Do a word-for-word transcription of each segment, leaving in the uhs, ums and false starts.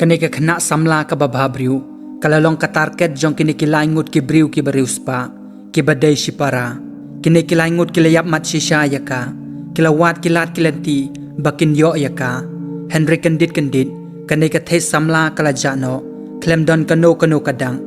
Kane ka khynnah samla kaba bhabriew ka la long ka target jong kine ki lai ngut ki briew kiba riewspah, kiba dei shipara. Kine ki lai ngut ki la ïap mat shisha ïa ka, ki la wad ki lad ki lynti ba kin ïoh ïa ka. Hynrei kyndit kyndit kane ka thei samla ka la jah noh, khlem don kano kano ka dang.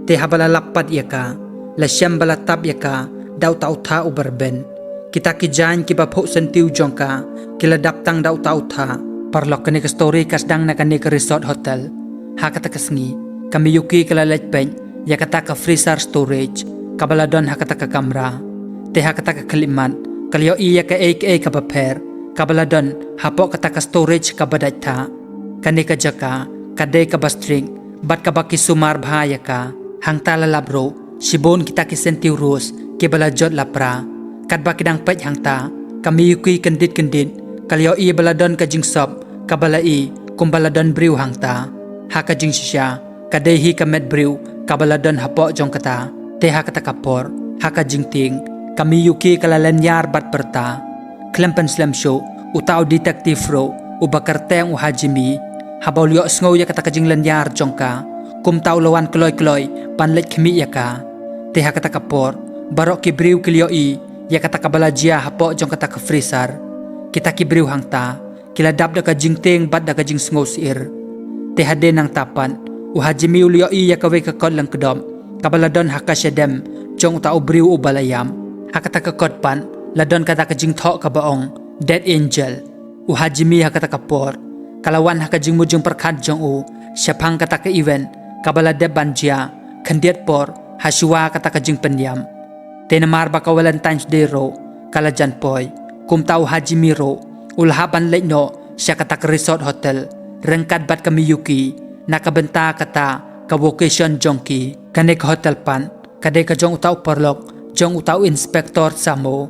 Te haba la lap pat ïa ka, la shem ba la tap ïa ka da uta u thah uba rben. Kita ki jaiñ kiba phuh syntiew jong ka ki la dap tang da uta u thah. Paralok, kane ka story ka sdang na kane ka resort hotel. Ha kata ka sngi ka Miyuki ka la leit peit ïa kata ka freezer storage kaba la don ha kata ka kamra. Te ha kata ka khyllipmat ka la ïohi ïa kaei kaei kaba pher kaba la don hapoh kata ka storage kaba dait thah. Kane ka jaka ka dei kaba strict bad kaba ki sumar bha ïa ka. Hangta la lap ruh shibun kita ki syntiew rus kiba la jot lapra. Katba ki dang peit hangta, ka Miyuki kyndit kyndit ka la ïohi ba la don ka jingsop kaba la i kumba la don briew hangta. Ha ka jingshisha ka dei hi ka met briew kaba la don hapoh jong kata. Te ha kata ka por, ha ka jingtieng, ka Miyuki ka la lynñiar bad pyrta, khlem pynslem shuh, uta u detective ruh uba kyrteng u Hajime, haba u la ïohsngew ïa kata ka jinglynñiar jong ka, kumta u la wan kloi kloi ban leit khmih ïa ka. Te ha kata ka por baroh ki briew ki la ïohi ïa kata kaba la jia hapoh jong kata ka freezer. Kita ki briew hangta ki la dap da ka jingtieng bad da ka jingsngew syier. Te hadien nangta pat, u Hajime u la ïohi ïa kawei ka kot lyngkdop kaba la don ha ka shadem jong uta u briew uba la ïap. Ha kata ka kot pat la don kata ka jingthoh kaba ong, "Dead Angel." U Hajime ha kata ka por ka la wan ha ka jingmut jingpyrkhat jong u shaphang kata ka event kaba la dep ban jia khyndiat por hashuwa kata ka jingpynïap. Te namar ba ka Valentine's Day ruh ka la jan poi, kumta u Hajime ruh u la hap ban leit noh sha kata ka resort hotel ryngkat bad ka Miyuki na ka bynta kata ka vacation jong ki. Kane ka hotel pat ka dei ka jong uta u paralok jong uta u Inspector Samo.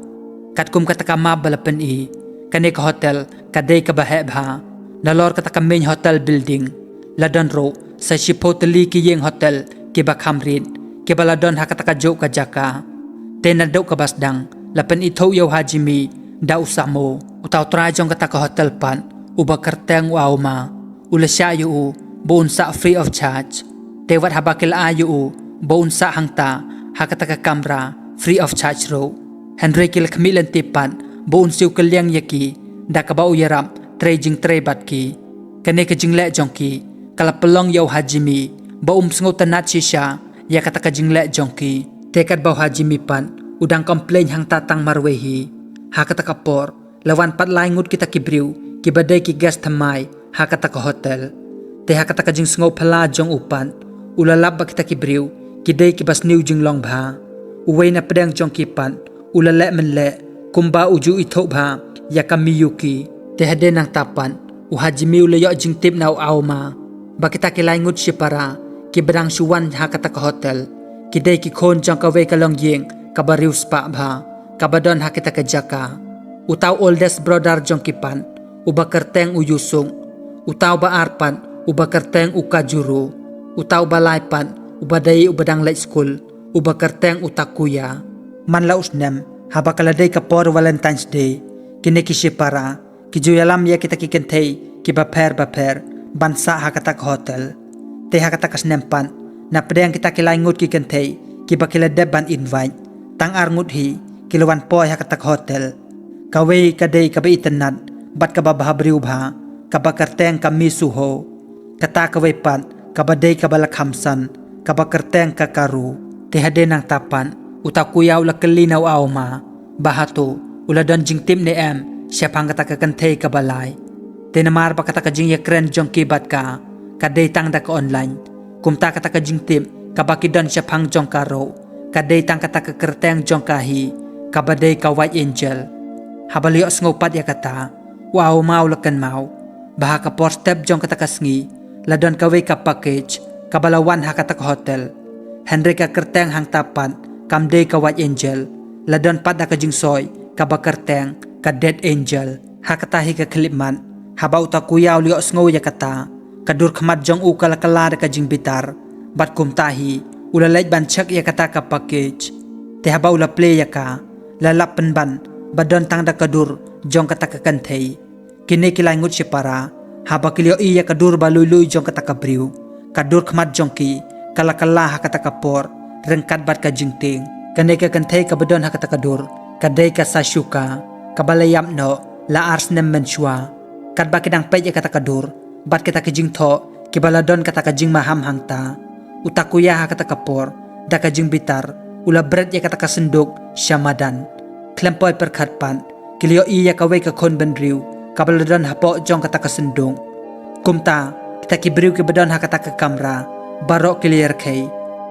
Katkum kata ka map ba la pyni, kane ka hotel ka dei kaba heh bha. Nalor kata ka main hotel building la don ruh sa shiphew tylli ki ïing hotel kiba kham rit kiba la don ha kata ka juh ka jaka. Te naduh kaba sdang la pynithuh ïa u Hajime da u Samo. Uta u trai jong kata ka hotel pat, uba kyrteng u Aoma, u la shah ïa u ba un sah free of charge. Te wat haba ki la ai ïa u ba un sah hangta ha kata ka kamra free of charge ruh, hynrei ki la khmih lynti pat ba un siew kylliang ïa ki da kaba u ïarap trei jingtrei bad ki. Kane ka jingleh jong ki ka la pynlong ïa u Hajime ba um sngewtynnad shisha ïa kata ka jingleh jong ki. Te katba u Hajime pat u dang complain hangta tang marwei hi, ha kata ka por la wan pat lai ngut kita ki briew kiba dei ki guest thymmai ha kata ka hotel. Te ha kata ka jingsngew phylla jong u pat u la lap ba kita ki briew ki dei kiba sniew jinglong bha. Uwei na pdeng jong ki pat u la leh mynleh kumba u ju ithuh bha ïa ka Miyuki. Te hadien nangta pat u Hajime u la ïoh jingtip na u Aoma ba kita ki lai ngut shipara kiba dang shu wan ha kata ka hotel ki dei ki khun jong kawei ka longïing kaba riewspah bha kaba don ha kita ka jaka. Uta u oldest brother jong ki pat, uba kyrteng u Yusung, uta uba ar pat, uba kyrteng u Kajuru, uta uba lai pat, uba dei uba dang leit skul, uba kyrteng u Takuya. Man la u snem, haba ka la dei ka por Valentine's Day, kine ki shipara ki ju ïalam ïa kita ki kynthei kiba pher bapher ban sah ha kata ka hotel. Te ha kata ka snem pat, na pdeng kita ki lai ngut ki kynthei kiba ki la dep ban invite, tang ar ngut hi ki la wan poi ha kata ka hotel. Kawei ka dei kaba itynnad bad kaba bhabriew bha, kaba kyrteng ka Misuho. Kata kawei pat kaba dei kaba la kham san, kaba kyrteng ka Karu. Te hadien nangta pat u Takuya u la kylli na u Aoma ba hato u la don jingtip ne em shaphang kata ka kynthei kaba lai. Te namar ba kata ka jingïakren jong ki bad ka ka dei tang da ka online, kumta kata ka jingtip kaba ki don shaphang jong ka ruh ka dei tang kata ka kyrteng jong ka hi, kaba dei ka White Angel. Haba la ïohsngew pat ïa kata, u Aoma u la kynmaw ba ha ka por step jong kata ka sngi la don kawei ka package kaba la wan ha kata ka hotel. Hynrei ka kyrteng hangta pat kam dei ka White Angel, la don pat da ka jingsoi kaba kyrteng ka Dead Angel. Ha kata hi ka khyllipmat, haba u Takuya u la ïohsngew ïa kata, ka dur khmat jong u ka la kylla da ka jingbitar, bad kumta hi u la leit ban check ïa kata ka package. Te haba u la plie ïa ka, la lap pynban ba don tang da ka dur jong kata ka kynthei. Kine ki lai ngut shipara Haba ki la ïohi ïa ka dur ba lui lui jong kata ka briew, ka dur khmat jong ki ka la kylla ha kata ka por ryngkat bad ka jingtieng. Kane ka kynthei kaba don ha kata ka dur ka dei ka Sasuka, kaba la ïap noh la ar snem mynshuwa. Katba ki dang peit ïa kata ka dur bad kita ki jingthoh kiba la don kata ka jingmaham hangta, u Takuya ha kata ka por da ka jingbitar u la bret ïa kata ka synduk sha madan. Khlem poi pyrkhat pat, ki la ïohi ïa kawei ka khun bynriew kaba la don hapoh jong kata ka synduk. Kumta, kita ki briew kiba don ha kata ka kamra baroh ki la ïarkhei.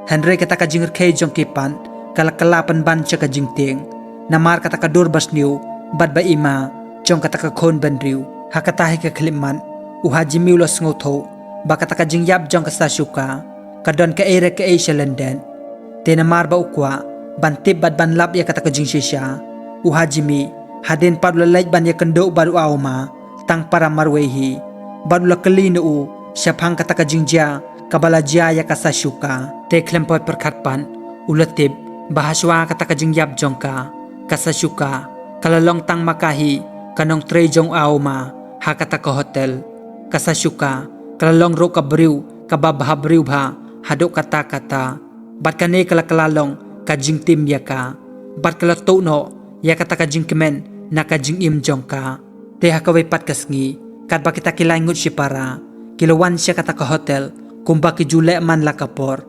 Hynrei kata ka jingrkhei jong ki pat ka la kylla pynban sha ka jingtieng, namar kata ka dur ba sniew bad ba ima jong kata ka khun bynriew. Ha kata hi ka khyllipmat, u Hajime u la sngewthuh ba kata ka jingïap jong ka Sasuka ka don kaei re kaei sha lyndet. Te namar ba u kwah ban tip bad ban lap ïa kata ka jingshisha, u Hajime hadien pat u la leit ban ïakynduh bad u Aoma tang para marwei hi, bad u la kylli na u shaphang kata ka jingjia kaba la jia ïa ka Sasuka. Te khlem poi pyrkhat pat, u la tip ba hashwa kata ka jingïap jong ka, ka Sasuka ka la long tang ma ka hi ka nongtrei jong u Aoma ha kata ka hotel. Ka Sasuka ka la long ruh ka briew kaba bhabriew bha haduh katta katta. Bad kane ka la kylla long ka jingtim ïa ka, bad ka la tuh noh ïa kata ka jingkmen na ka jingim jong ka. Te ha kawei pat ka sngi, katba kita ki lai ngut shipara ki la wan sha kata ka hotel kumba ki ju leh man la ka por.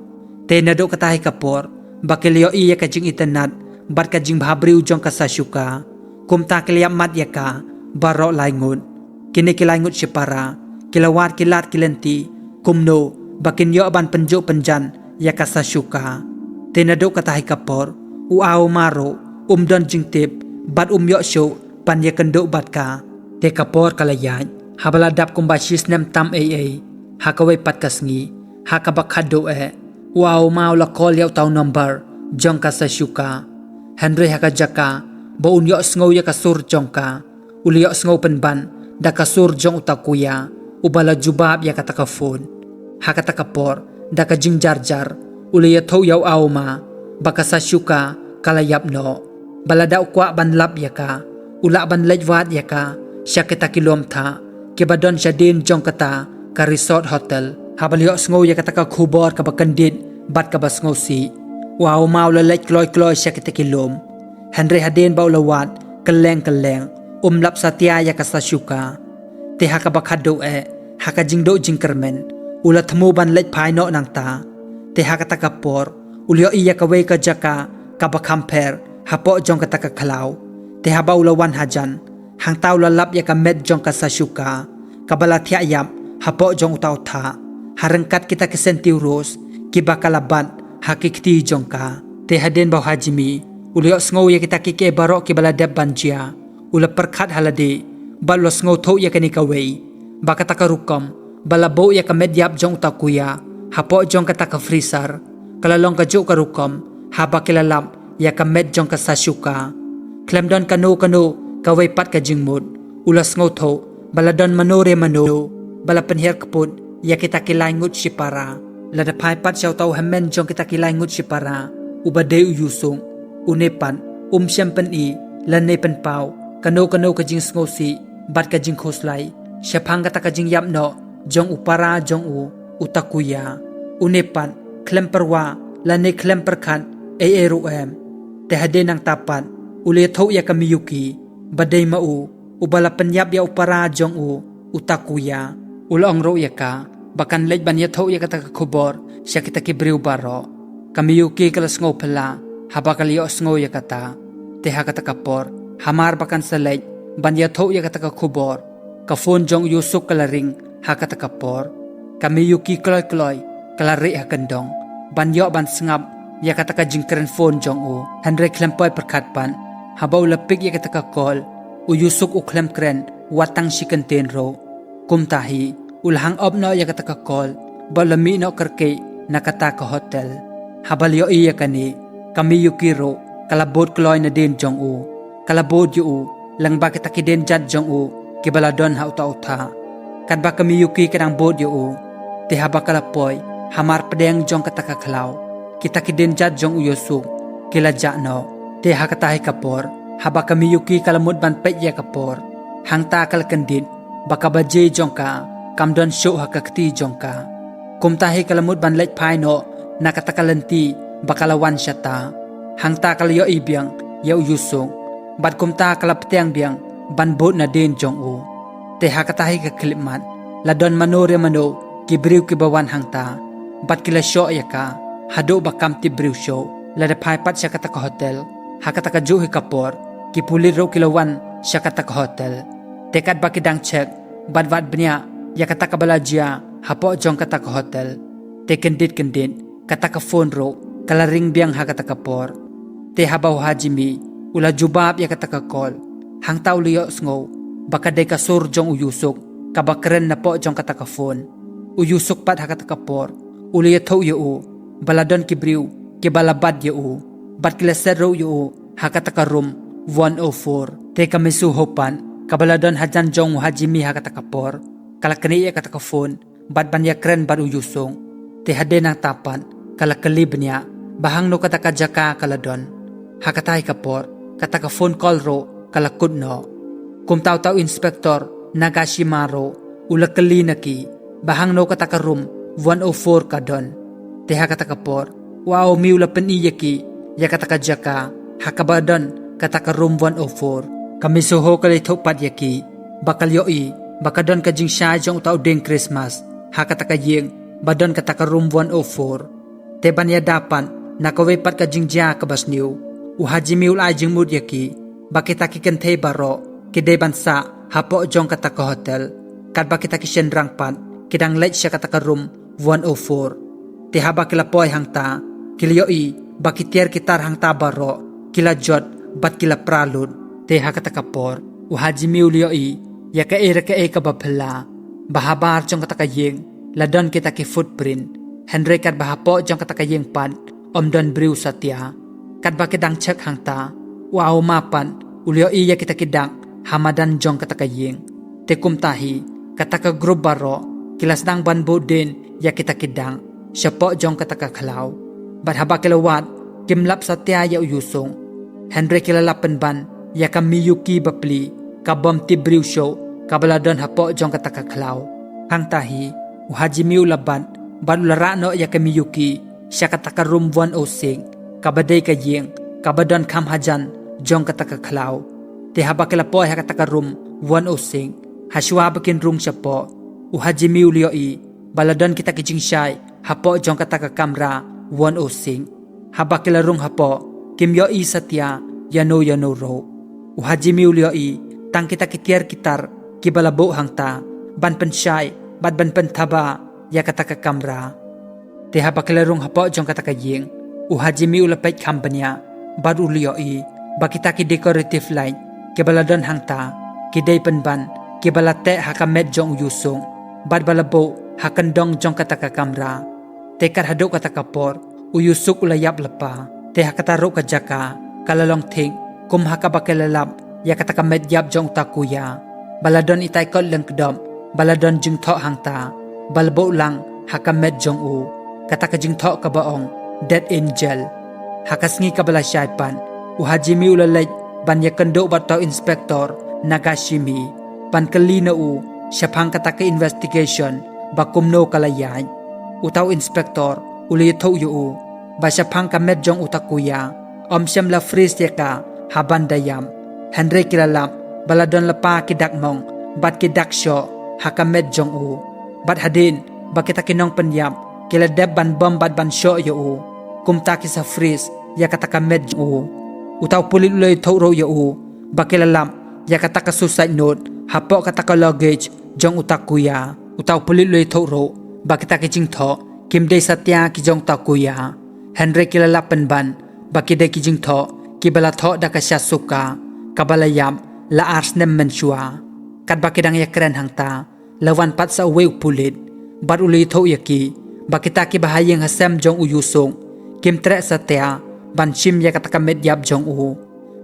Te naduh kata hi ka por ba ki la ïohi ïa ka jingitynnad bad ka jingbhabriew jong ka Sasuka, kumta ki la ïapmat ïa ka baroh lai ngut. Kine ki lai ngut shipara ki la wad ki lad ki lynti kumno ba kin ïoh ban pynjuh pynjan ïa ka Sasuka. Te naduh kata hi ka por, u Aoma ruh um don jingtip bad um ïoh shuh ban ïakynduh bad ka. Te ka por ka la ïaid, haba la dap kumba shi snem tam ei ei, ha kawei pat ka sngi, ha kaba khadduh eh, u Aoma u la call ïa uta u number jong ka Sasuka. Hynrei ha ka jaka ba un ïohsngew ïa ka sur jong ka, u la ïohsngew pynban da ka sur jong u Takuya uba la jubab ïa kata ka phone. Ha kata ka por, da ka jingjarjar, u la ïathuh ïa u Aoma ba ka Sasuka ka la ïap noh. Ba lada u kwah ban lap ïa ka, u lah ban leit wad ïa ka sha kita ki lum thah kiba don shadien jong kata ka resort hotel. Haba la ïohsngew ïa kata ka khubor kaba kyndit bad kaba sngewsih, u Aoma u la leit kloi kloi sha kita ki lum. Hynrei hadien ba u la wad kylleng kylleng, um lap satia ïa ka Sasuka. Te ha kaba khadduh eh, ha ka jingduh jingkyrmen, u la thmu ban leit phai noh nangta. Te ha kata ka por, u la ïohi ïa kawei ka jaka kaba kham pher hapoh jong kata ka khlaw. Te haba u la wan hajan, hangta u la lap ïa ka met jong ka Sasuka kaba la thiah ïap hapoh jong uta u thah, ha ryngkat kita ki sentiw ros kiba ka la bat ha ki kti jong ka. Te hadien ba u Hajime u la ïohsngew ïa kita kiei kiei baroh kiba la dep ban jia, u la pyrkhat ha lade bad u la sngewthuh ïa kane kawei, ba kata ka rukom ba la buh ïa ka met ïap jong u Takuya hapoh jong kata ka freezer ka la long kajuh ka rukom haba ki la lap ïa ka met jong ka Sasuka. Khlem don kano kano kawei pat ka jingmut, u la sngewthuh ba la don mano re mano ba la pynhiar kput ïa kita ki lai ngut shipara. Lada phai pat sha uta u hynmen jong kita ki lai ngut shipara, uba dei u Yusuk, une pat um shym pyni lane pynpaw kano kano ka jingsngewsih bad ka jingkhuslai shaphang kata ka jingïap noh jong u para jong u, u Takuya. Une pat khlem pyrwa lane khlem pyrkhat ei ei ruh em. Te hadien nangta pat, u la ïathuh ïa ka Miyuki, ba dei ma u uba la pynïap ïa u para jong u, u Takuya. U la ong ruh ïa ka ba kan leit ban ïathuh ïa kata ka khubor sha kita ki briew baroh. Ka Miyuki ka la sngewphylla haba ka la ïohsngew ïa kata. Te ha kata ka por, hamar ba kan sa leit ban ïathuh ïa kata ka khubor, ka phone jong u Yusuk ka la ring ha kata ka por. Ka Miyuki kloi kloi ka la rieh ha kyndong ban ïoh ban sngap ïa kata ka jingkren phone jong u. Hynrei khlem poi pyrkhat pat, haba u la pick ïa kata ka call, u Yusuk u khlem kren wat tang shi kyntien ruh. Kumta hi, u la hang off noh ïa kata ka call bad u la mih noh kyrkieh na kata ka hotel. Haba la ïohi ïa kane, ka Miyuki ruh ka la bud kloi nadien jong u. Ka la bud ïa u lyngba kita ki dienjat jong u kiba la don ha uta u thah. Katba ka Miyuki ka dang bud ïa u, te haba ka la poi hamar pdeng jong kata ka khlaw, kita ki dienjat jong u Yusuk ki la jah noh. Te ha kata hi ka por, haba ka Miyuki ka la mut ban peit ïa ka por, hangta ka la kyndit ba ka baje jong ka kam don shuh ha ka kti jong ka. Kumta hi ka la mut ban leit phai noh na kata ka lynti ba ka la wan shata. Hangta ka la ïohi biang ïa u Yusung, bad kumta ka la pdiang biang ban bud nadien jong u. Te ha kata hi ka khyllipmat la don mano re mano ki briew kiba wan hangta, bad ki la shoh ïa ka haduh ba kam tip briew shuh. Lada phai pat sha kata ka hotel ha kata kajuh hi ka por, ki pulit ruh ki la wan sha kata ka hotel. Te katba ki dang check bad wad bniah ïa kata kaba la jia hapoh jong kata ka hotel, te kyndit kyndit kata ka phone ruh ka la ring biang ha kata ka por. Te haba u Hajimi u la jubab ïa kata ka call, hangta u la ïohsngew ba ka dei ka sur jong u Yusuk kaba kren napoh jong kata ka phone. U Yusuk pat ha kata ka por u la ïathuh ïa u ba la don ki briew kiba la bat ïa u, bad ki la set ruh ïa u ha kata ka room one oh four. Te ka Misu Ho pat kaba la don hajan jong u Hajimi ha kata ka por, ka la knieh ïa kata ka phone bad ban ïakren bad u Yusung. Te hadien nangta pat ka la kylli bniah ba hangno kata ka jaka ka la don. Ha kata hi ka por kata ka phone call ruh ka la kut noh. Kumta uta u Inspector Nagashima ruh u la kylli na ki ba hangno kata ka room one oh four ka don. Te ha kata ka por u Aomi u la pyni ïa ki ïa kata ka jaka ha kaba don kata ka room one oh four. Ka Misu Ho ka la ïathuh pat ïa ki ba ka la ïohi ba ka don ka jingshai jong uta u dieng Christmas ha kata ka ïing ba don kata ka room one oh four. Te ban ïada pat na kawei pat ka jingjia kaba sniew, u Hajimi u la ai jingmut ïa ki ba kita ki kynthei baroh ki dei ban sah hapoh jong kata ka hotel, katba kita ki shynrang pat ki dang leit sha kata ka room one oh four. Te haba ki la poi hangta ki la ïohi ba ki tiar ki tar hangta baroh ki la jot bad ki la pra lut. Te ha kata ka por u Hajimi u la ïohi ïa kaei re kaei kaba phylla, ba habar jong kata ka ïing la don kita ki footprint, hynrei katba hapoh jong kata ka ïing pat ym don briew satia. Katba ki dang check hangta, u Aoma pat u la ïohi ïa kita ki dak ha madan jong kata ka ïing. Te kumta hi kata ka group baroh ki la sdang ban bud dien ïa kita ki dak shapoh jong kata ka khlaw. Bad haba ki la wad, kim lap satia ïa u Yusung, hynrei ki la lap pynban ïa ka Miyuki bapli, ka bym tip briew shuh kaba la don hapoh jong kata ka khlaw. Hangta hi u Hajimi u la bat bad u la rah noh ïa ka Miyuki sha kata ka room one oh six, kaba dei ka ïing kaba don kham hajan jong kata ka khlaw. Te haba ki la poi ha kata ka room one oh six, hashwa ba kin rung shapoh, u Hajimi u la ïohi ba la don kita ki jingshai hapoh jong kata ka kamra one oh six. Haba ki la rung hapoh, kim ïohi satia ïano ïano ruh. U Hajimi u la ïohi tang kita ki tiar ki tar kiba la buh hangta ban pynshai bad ban pynthaba ïa kata ka kamra. Te haba ki la rung hapoh jong kata ka ïing, u Hajimi u la peit kham bniah bad u la ïohi ba kita ki decorative light kiba la don hangta ki dei pynban kiba la teh ha ka met jong u Yusung bad ba la buh ha kyndong jong kata ka kamra. Te kat haduh kata ka por u Yusuk u la ïap lypa. Te ha kata ruh ka jaka ka la long thik kum ha kaba ki la lap ïa kata ka met ïap jong u Takuya, ba la don itai kot lyngkdop ba la don jingthoh hangta ba la buh lang ha ka met jong u, kata ka jingthoh kaba ong Dead Angel. Ha ka sngi kaba la shai pat, u Hajimi u la leit ban ïakynduh bad uta u Inspector Nagashima ban kylli na u shaphang kata ka investigation ba kumno ka la ïaid. Uta u Inspector u la ïathuh ïa u ba shaphang ka met jong u Takuya, ym shym la freeze ïa ka ha ban da ïap, hynrei ki la lap ba la don lypa ki dak mong bad ki dak shoh ha ka met jong u. Bad hadien ba kita ki nongpynïap ki la dep ban bom bad ban shoh ïa u, kumta ki sa freeze ïa kata ka met jong u. Uta u pulit u la ïathuh ruh ïa u ba ki la lap ïa kata ka suicide note hapoh kata ka luggage jong u Takuya. Uta u pulit u la ïathuh ruh ba kita ki jingthoh kim dei satia ki jong u Takuya, hynrei ki la lap pynban ba ki dei ki jingthoh kiba la thoh da ka Sasuka, kaba la ïap la ar snem mynshuwa. Katba ki dang ïakren hangta, la wan pat sa uwei u pulit bad u la ïathuh ïa ki ba kita kiba ha ïing ha sem jong u Yusung kim treh satia ban shim ïa kata ka met ïap jong u.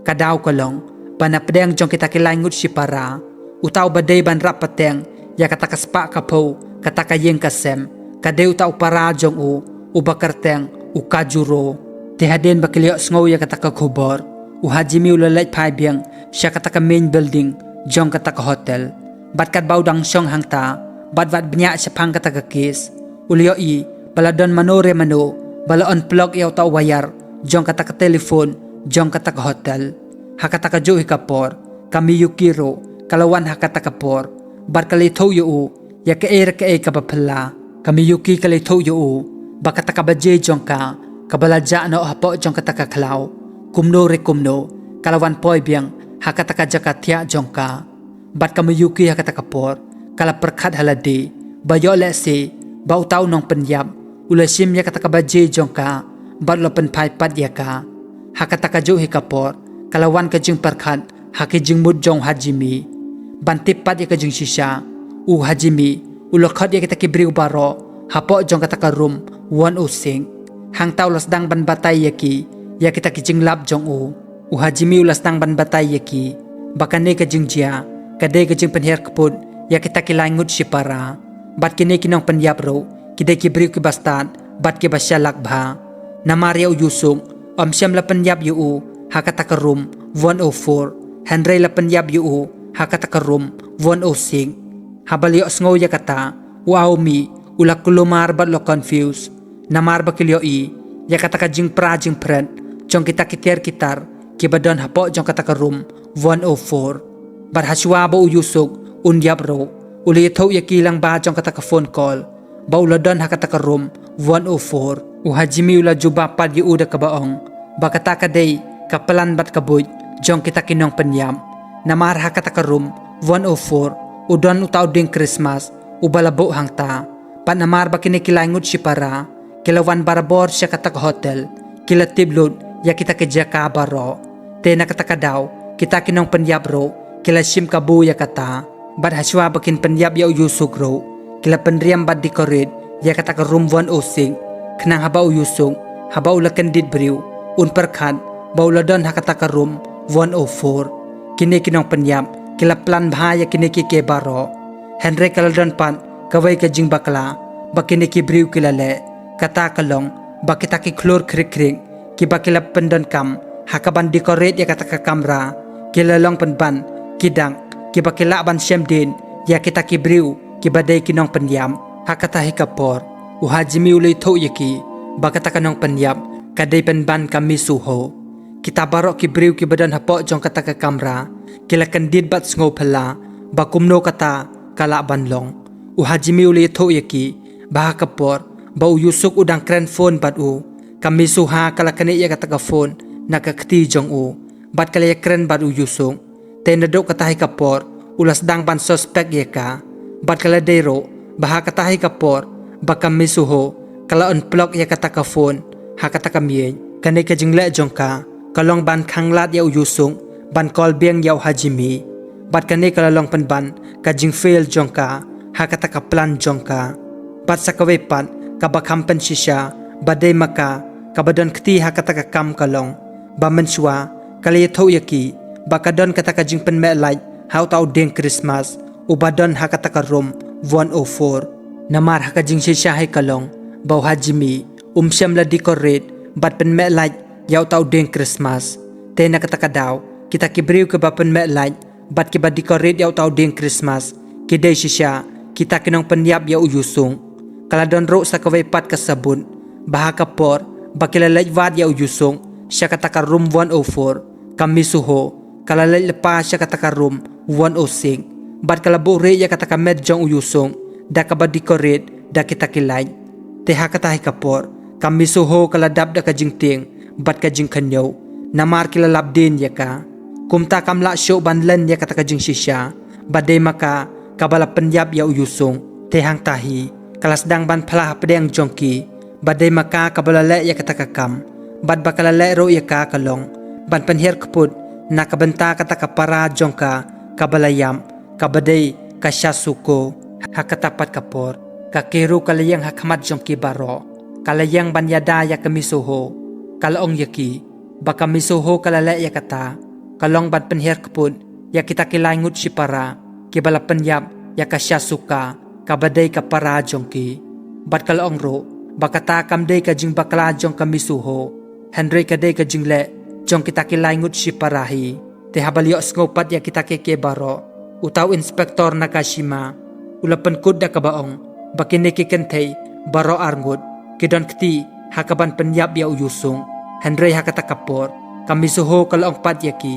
Ka daw ka long ba na pdeng jong kita ki lai ngut shipara, uta uba dei ban rap pateng ïa kata ka spah ka phew kata ka ïing ka sem ka dei uta u para jong u uba kyrteng u Kajuro. Te hadien ba ki la ïohsngew ïa kata ka khubor, u Hajime u la leit phai biang sha kata ka main building jong kata ka hotel. Bad katba u dang shong hangta, Bad wat bniah shaphang kata ka kes, u la ïohi ba la don mano re mano ba la unplug ïa uta u wire jong kata ka telephone jong kata ka hotel. Ha kata ka juh hi ka por, ka Miyuki ruh ka la wan ha kata ka por bad ka la ïathuh ïa u ïa kaei re kaei kaba phylla. Ka Miyuki ka la ïathuh ïa u ba kata ka baje jong ka kaba la jah noh hapoh jong kata ka khlaw, kumno re kumno ka la wan poi biang ha kata ka jaka thiah jong ka. Bad ka Miyuki ha kata ka por ka la pyrkhat ha lade ba ïoh lehse ba uta u nongpynïap u la shim ïa kata ka baje jong ka bad u la pynphai pat ïa ka. Ha kata ka juh hi ka por ka la wan ka jingpyrkhat ha ki jingmut jong u Hajime. Ban tip pat ïa ka jingshisha, u Hajime u la khot ïa kita ki briew baroh hapoh jong kata ka room one oh six. Hangta u la sdang ban batai ïa ki ïa kita ki jinglap jong u. U Hajime u la sdang ban batai ïa ki ba kane ka jingjia ka dei ka jingpynhiar kput ïa kita ki lai ngut shipara. Bad kine ki nongpynïap ruh ki dei ki briew kiba stad bad kiba shalak bha. Namar ïa u Yusuk, ym shym la pynïap ïa u ha kata ka room one oh four, hynrei la pynïap ïa u ha kata ka room one oh six. Haba la ïohsngew ïa kata, u Aomi u la kulmar bad u la confuse. Namar ba ki la ïohi ïa kata ka jingpra jingpret jong kita ki tiar ki tar kiba don hapoh jong kata ka room one oh four. Bad hashwa ba u Yusuk un ïap ruh, u la ïathuh ïa ki lyngba jong kata ka phone call ba u la don ha kata ka room one oh four. U Hajime u la jubab pat ïa u da kaba ong ba kata ka dei ka plan bad ka buit jong kita ki nongpynïap. Namar ha kata ka room one oh four u don uta u dieng Christmas uba la buh hangta. Bad namar ba kine ki lai ngut shipara ki la wan barabor sha kata ka hotel, ki la tip lut ïa kita ki jaka baroh. Te na kata ka daw kita ki nongpynïap ruh ki la shim kabu ïa kata. Bad hashwa ba kin pynïap ïa u Yusuk ruh, ki la pynriam bad decorate ïa kata ka room one oh six, khnang haba u Yusuk, haba u la kyndit briew, un pyrkhat ba u la don ha kata ka room one oh four. Kine ki nongpynïap ki la plan bha ïa kine ki kiei baroh. Hynrei ka la don pat kawei ka jingbakla ba kine ki briew ki la leh, kata ka long ba kita ki khlur khrik khrik kiba ki la pyndonkam ha kaban decorate ïa kata ka kamra, ki la long pynban ki dak kiba ki lah ban shem dien ïa kita ki briew kiba dei ki nongpynïap. Ha kata hi ka por u Hajime u la ïathuh ïa ki ba kata ka nongpynïap ka dei pynban ka Mitsuho. Kita baroh ki briew kiba don hapoh jong kata ka kamra ki la kyndit bad sngewphylla ba kumno kata ka lah ban long. U Hajime u la ïathuh ïa ki ba ha ka por ba u Yusuk u dang kren phone bad u, ka Mitsuha ka la knieh ïa kata ka phone na ka kti jong u bad ka la ïakren bad u Yusuk. Te naduh kata hi ka por u la sdang ban suspect ïa ka. Bad ka la dei ruh ba ha kata hi ka por ba ka Mitsuho ka la unplug ïa kata ka phone. Ha kata ka miej, kane ka jingleh jong ka ka long ban khanglad ïa u Yusuk ban call biang ïa u Hajime. Bad kane ka la long pynban ka jingfail jong ka ha kata ka plan jong ka. Bad sa kawei pat kaba kham pynshisha ba dei ma ka kaba don kti ha kata ka kam ka long ba mynshuwa ka la ïathuh ïa ki ba ka don kata ka jingpynmeh light ha uta u dieng Christmas uba don ha kata ka room one oh four. Namar ha ka jingshisha hi ka long ba u Hajime um shym la decorate bad pynmeh light ïa uta u dieng Christmas. Te na kata ka daw kita ki briew kiba pynmeh light bad kiba decorate ïa uta u dieng Christmas ki dei shisha kita ki nongpynïap ïa u Yusuk. Ka la don ruh sa kawei pat ka sabut ba ha ka por ba ki la leit wad ïa u Yusuk sha kata ka room one oh four, ka Mitsuho ka la leit lypa sha kata ka room one oh six bad ka la buhrieh ïa kata ka met jong u Yusuk da kaba decorate da kita ki light. Te ha kata hi ka por ka Mitsuho ka la dap da ka jingtieng bad ka jingkhynñiew namar ki la lap dien ïa ka. Kumta kam lah shuh ban len ïa kata ka jingshisha ba dei ma ka kaba la pynïap ïa u Yusuk. Te hangta hi ka la sdang ban phla hapdeng jong ki ba dei ma ka kaba la leh ïa kata ka kam bad ba ka la leh ruh ïa ka ka long ban pynhiar kput na ka bynta kata ka para jong ka kaba la ïap, kaba dei ka Sasuko. Ha kata pat ka por ka Keru ka la ïeng ha khmat jong ki baroh, ka la ïeng ban ïada ïa ka Mitsuho. Ka la ong ïa ki ba ka Mitsuho ka la leh ïa kata ka long ban pynhiar kput ïa kita ki lai ngut shipara kiba la pynïap ïa ka Sasuka kaba dei ka para jong ki. Bad ka la ong ruh ba kata kam dei ka jingbakla jong ka Mitsuho, hynrei ka dei ka jingleh jong kita ki lai ngut shipara hi. Te haba la ïohsngew pat ïa kita kiei kiei baroh, uta u Inspector Nakashima U la pynkut da kaba ong ba kine ki kynthei baroh arngut ki don kti ha kaban pynïap ïa u Yusung. Hynrei ha kata ka por ka Misuho ka la ong pat ïa ki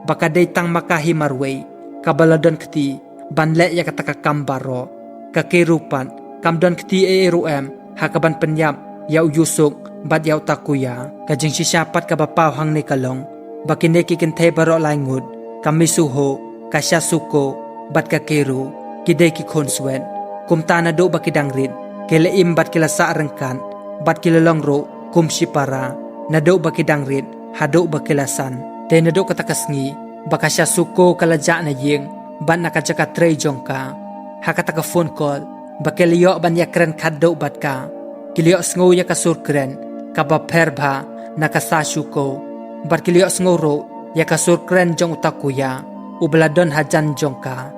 ba ka dei tang ma ka hi marwei kaba la don kti ban leh ïa kata ka kam baroh. Ka Keru pat kam don kti ei ei ruh em ha kaban pynïap ïa u Yusuk bad ïa u Takuya. Ka jingshisha pat kaba paw hangne ka long ba kine ki kynthei baroh lai ngut, ka Misuho, ka Shasuko bad ka Keru, ki dei ki khun swet. Kumta naduh ba ki dang rit ki la im bad ki la sah ryngkat bad ki la long ruh kum shipara naduh ba ki dang rit haduh ba ki la san. Te naduh kata ka sngi ba ka Shasuko ka la jah na ïing bad na ka jaka trei jong ka, ha kata ka phone call ba ki la ïoh ban ïakren khatduh bad ka, ki la ïohsngew ïa ka sur kren kaba pher bha na ka Shasuko. Bad ki la ïohsngew ruh ïa ka sur kren jong u Takuya uba la don hajan jong ka.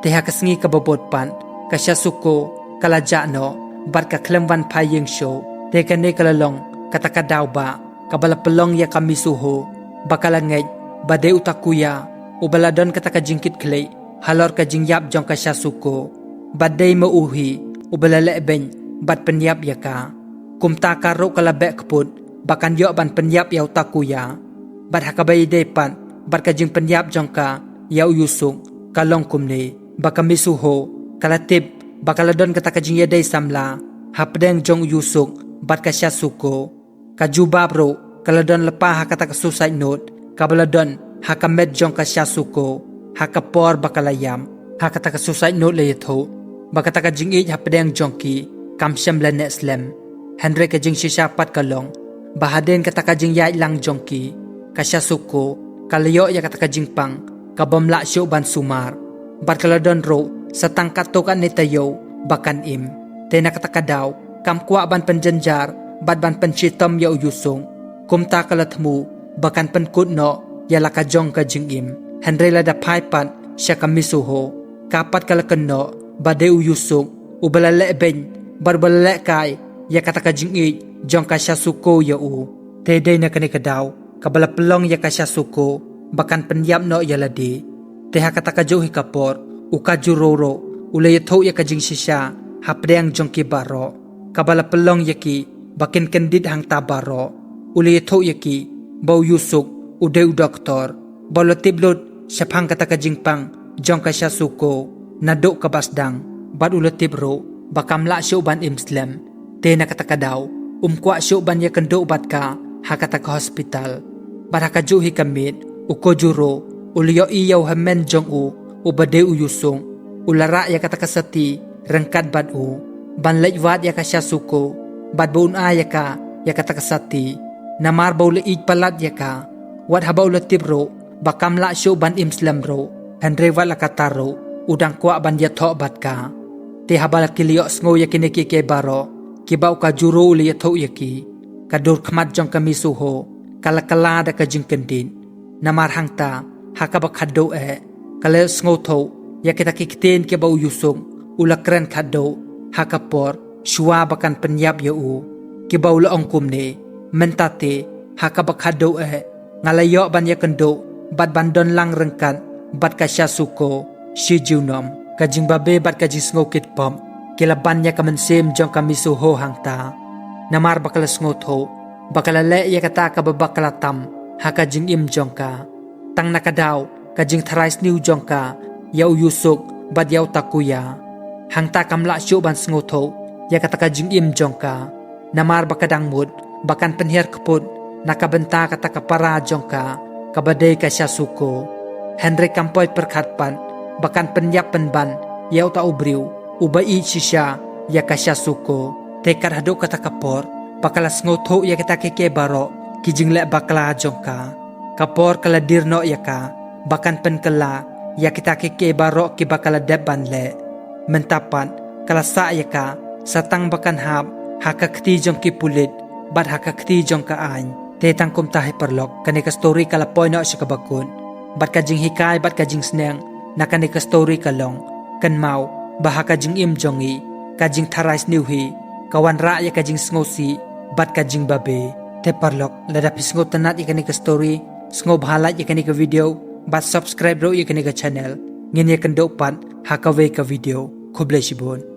Te ha ka sngi kaba bud pat ka Shasuko ka la jah noh bad ka khlem wan phai ïing shuh. Te kane ka la long kata ka daw ba kaba la pynlong ïa ka Misuho ba ka la ngeit ba dei u Takuya uba la don kata ka jingkitkhlieh halor ka jingïap jong ka Shasuko, ba dei ma u hi uba la lehbeiñ bad pynïap ïa ka. Kumta ka ruh ka la beh kput ba kan ïoh ban pynïap ïa u Takuya. Bad ha kaba ïadei pat bad ka jingpynïap jong ka ïa u Yusuk, ka long kumne ba ka Misuho ka la tip ba ka la don kata ka jingïadei samla hapdeng jong u Yusuk bad ka Shasuko. Ka jubab ruh ka la don lypa ha kata ka suicide note kaba la don ha ka met jong ka Shasuko ha ka por ba ka la ïap. Ha kata ka suicide note la ïathuh ba kata ka jingïeit hapdeng jong ki kam shym la neh slem. Hynrei ka jingshisha pat ka long ba hadien kata ka jingïaid lang jong ki, ka Shasuko ka la ïoh ïa kata ka jingpang kabym lah shuh ban sumar. Bad ka la don ruh sa tang katto katne taïew ba kan im. Te na kata ka daw kam kwah ban pynjynjar bad ban pynshitom ïa u Yusung. Kumta ka la thmu ba kan pynkut noh ïa la ka jong ka jingim. Hynrei lada phai pat sha ka Misuho, ka pat ka la kynnoh ba dei u Yusuk uba la lehbeiñ bad uba la lehkai ïa kata ka jingïeit jong ka Shasuko ïa u. Te dei na kane ka daw kaba la pynlong ïa ka Shasuko ba kan pynïap noh ïa lade. Te ha kata kajuh hi ka por u Kajuro ruh u la ïathuh ïa ka jingshisha hapdeng jong ki baroh kaba la pynlong ïa ki ba kin kyndit hangta baroh. U la ïathuh ïa ki ba u Yusuk u dei u doktor ba u la tip lut shaphang kata ka jingpang jong ka Shasuko naduh kaba sdang, bad u la tip ruh ba kam lah shuh ban im slem. Te na kata ka daw um kwah shuh ban ïakynduh bad ka ha kata ka hospital. Bad ha kajuh hi ka miet u Kojuro u la ïohi ïa u hynmen jong u uba dei u Yusung, u la rah ïa kata ka sati ryngkat bad u ban leit wad ïa ka Shasuko bad ba un ai ïa ka ïa kata ka sati, namar ba u la ïeit palat ïa ka. Wat haba u la tip ruh ba kam lah shuh ban im slem ruh, hynrei wat la katta ruh u dang kwah ban ïathoh bad ka. Te haba la ki la ïohsngew ïa kine kiei kiei baroh kiba u Kajuro u la ïathuh ïa ki, ka dur khmat jong ka Misuho ka la kylla da ka jingkyndit. Namar hangta ha kaba khatduh eh ka la ïohsngewthuh ïa kita ki ktien kiba u Yusuk u la kren khatduh ha ka por shuwa ba kan pynïap ïa u, kiba u la ong kumne: Mynta te ha kaba khatduh eh nga la ïoh ban ïakynduh bad ban don lang ryngkat bad ka Shasuko shi junom. Ka jingbabe bad ka jingsngewkit pop ki la ban ïa ka mynsiem jong ka Misuho hangta, namar ba ka la sngewthuh ba ka la leh ïa kata kaba bakla tam ha ka jingim jong ka. Tang na ka daw ka jingtharai sniew jong ka ïa u Yusuk bad ïa u Takuya. Hangta kam lah shuh ban sngewthuh ïa kata ka jingim jong ka, namar ba ka dang mut ba kan pynhiar kput na ka bynta kata ka para jong ka kaba dei ka Shasuko. Hynrei kam poi pyrkhat pat ba kan pynïap pynban ïa uta u briew uba ïeit shisha ïa ka Shasuko. Te kat haduh kata ka por ba ka la sngewthuh ïa kita kiei kiei baroh ki jingleh bakla jong ka, ka por ka la dier noh ïa ka ba kan pynkylla ïa kita kiei kiei baroh kiba ka la dep ban leh. Mynta pat ka la sah ïa ka sa tang ba kan hap ha ka kti jong ki pulit bad ha ka kti jong ka aiñ. Te tang kumta hi paralok, kane ka story ka la poi noh sha kaba kut, bad ka jinghikai bad ka jingsneng na kane ka story ka long: Kynmaw ba ha ka jingim jong ngi ka jingtharai sniew hi ka wanrah ïa ka jingsngewsih bad ka jingbabe. Te paralok, lada phi sngewtynnat ïa kane ka story, sngewbha like ïa kane ka video bad subscribe ruh ïa kane ka channel. Ngin ïakynduh pat ha kawei ka video. Khublei shibun.